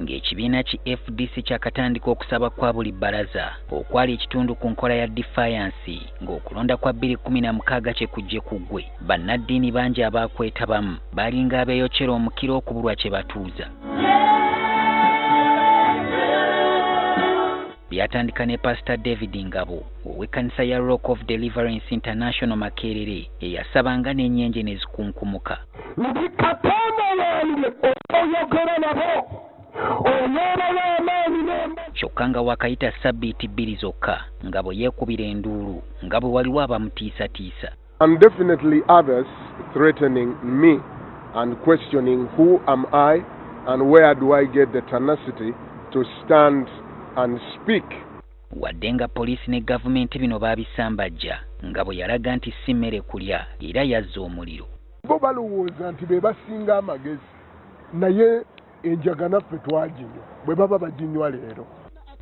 Ng'ekibiina ki FDC kyakatandika okusaba kwa buli bbalaza okwali ekitundu ku nkola ya Defiance ng'okulonda kwa 2016 kye kujje kuggwe, bannaddiini bangi abaakwetabamu balinga abeeyokyera omukira okubulwa kye batuuza. Byatandika ne Pastor David Ngabo ow'ekkanisa ya Rock of Deliverance International Makerere eyasabanga n'ennyenje ne zikunkumuka. Ndi Katonda wange oyogera nabo. Kyokka nga wakayita ssabbiiti bbiri zokka Ngabo yeekubira enduulu nga bwe waliwo abamutiisatiisa. And definitely others threatening me and questioning who am I and where do I get the tenacity to stand and speak. Wadde nga poliisi ne gavumenti bino baabisambajja, Ngabo yalaga nti si mmere kulya era yazza omuliro. Bo balowooza nti be basinga amagezi naye enjaga naffe twaginywa bwe baba baginywa leero.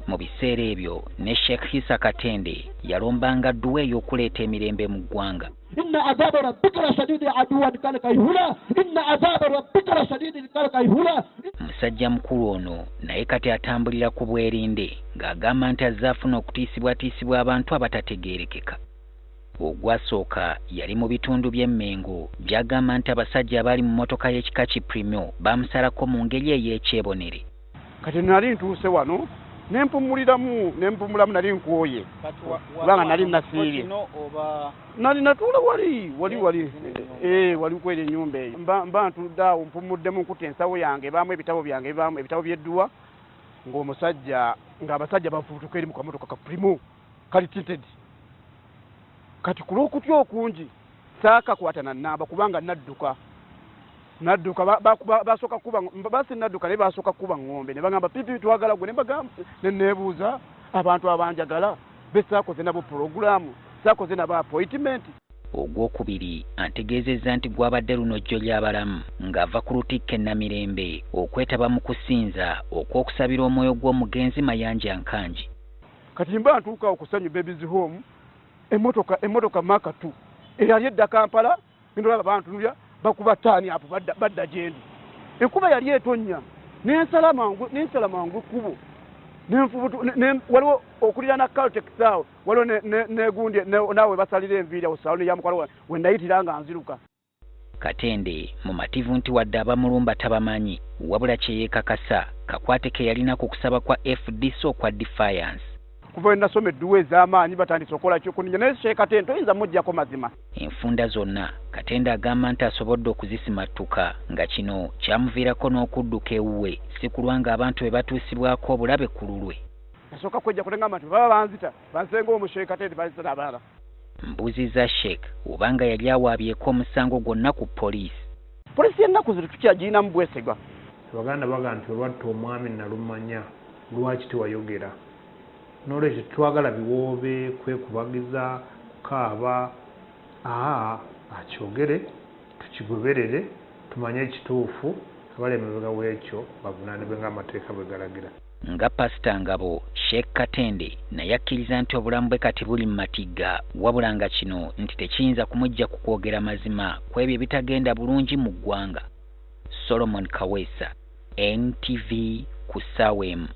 Mu biseera ebyo ne Sheikh Isa Katende yalombanga dduwa ey'okuleeta emirembe mu ggwanga. Inna adhaba rabbika lashadidi aduwan kana kayhula inna adhaba rabbika lashadidi kana kayhula. Musajja mukulu ono naye kati atambulira ku bwerinde ng'agamba nti azze afuna okutiisibwatiisibwa abantu abatategeerekeka. Ogwasooka yali mu bitundu by'e Mmengo gy'agamba nti abasajja abaali mu mmotoka y'ekika ki Premio baamusalako mu ngeri ey'ekyebonere. Kati nali ntuuse wano ne mpumulamu nali nkooye kubanga nali nasiibye. Nali natuula wali wali kwera ennyumba eyo. Mba ntudde awo mpumuddemu nkutte ensawo yange ebaamu ebitabo byange ebaamu ebitabo by'edduwa ng'omusajja ng'abasajja bafubutuka eri mu kamotoka ka Premio kali tinted. Kati ku lw'okutya okungi saakakwata na nnamba kubanga nadduka basooka kuba basi nadduka naye basooka kuba ŋŋombe ne bagamba pipi twagala gwe ne mbagamba ne neebuuza abantu abanjagala be saakoze nabo pulogulaamu saakoze nabo appointment. Ogwokubiri antegeezezza nti gwabadde luno jjo ly'abalamu ng'ava ku Lutikko e Namirembe okwetaba mu kusinza okw'okusabira omwoyo gw'omugenzi Mayanja Nkangi. Kati mba ntuuka okusanyu Babies Home emmotoka Mark 2 eyali edda Kampala ndolaba bantunulya bakuba ttaani apo badda gyendi. Enkuba yali etonnya nensala mangu ekkubo waliwo okuliraana Caltex awo waliwo negundi naawe basalira enviiri awo saloni ya mukwano we nayitira nga nziruka. Katende mumativu nti wadde abamulumba tabamanyi wabula kye yeekakasa kakwate ke yalina ku kusaba kwa FDC okwa Defiance. Kuva we nasoma edduwa ez'amaanyi batandise okukola kyokuninya naye Sheikh Katende toyinza muggyako mazima. Enfunda zonna Katende agamba nti asobodde okuzisimattuka nga kino kyamuviirako n'okudduka ewuwe si kulwa ng'abantu be batuusibwako obulabe ku lulwe. Nasooka kwejja kutengamba nti baba banzita bansenga omu Sheikh Katende banzita n'abalala. Mbuuzizza Sheikh obanga yali awaabyeko omusango gwonna ku poliisi. Poliisi y'ennaku zino tukyagirinamu bwesigwa. Abaganda bagamba nti olwatta omwami nalumanya lwaki tewayogera. N'olwekyo twagala biwoobe kwekubagiza kukaaba akyogere tukigoberere tumanye ekituufu abali emabega w'ekyo bavunaanibwe ng'amateeka bwe galagira. Nga Pasita Ngabo, Sheikh Katende naye akkiriza nti obulamu bwe kati buli mu matigga wabula nga kino nti tekiyinza kumuggya ku kwogera mazima ku ebyo ebitagenda bulungi mu ggwanga. Solomon Kaweesa, NTV ku ssaawa emu.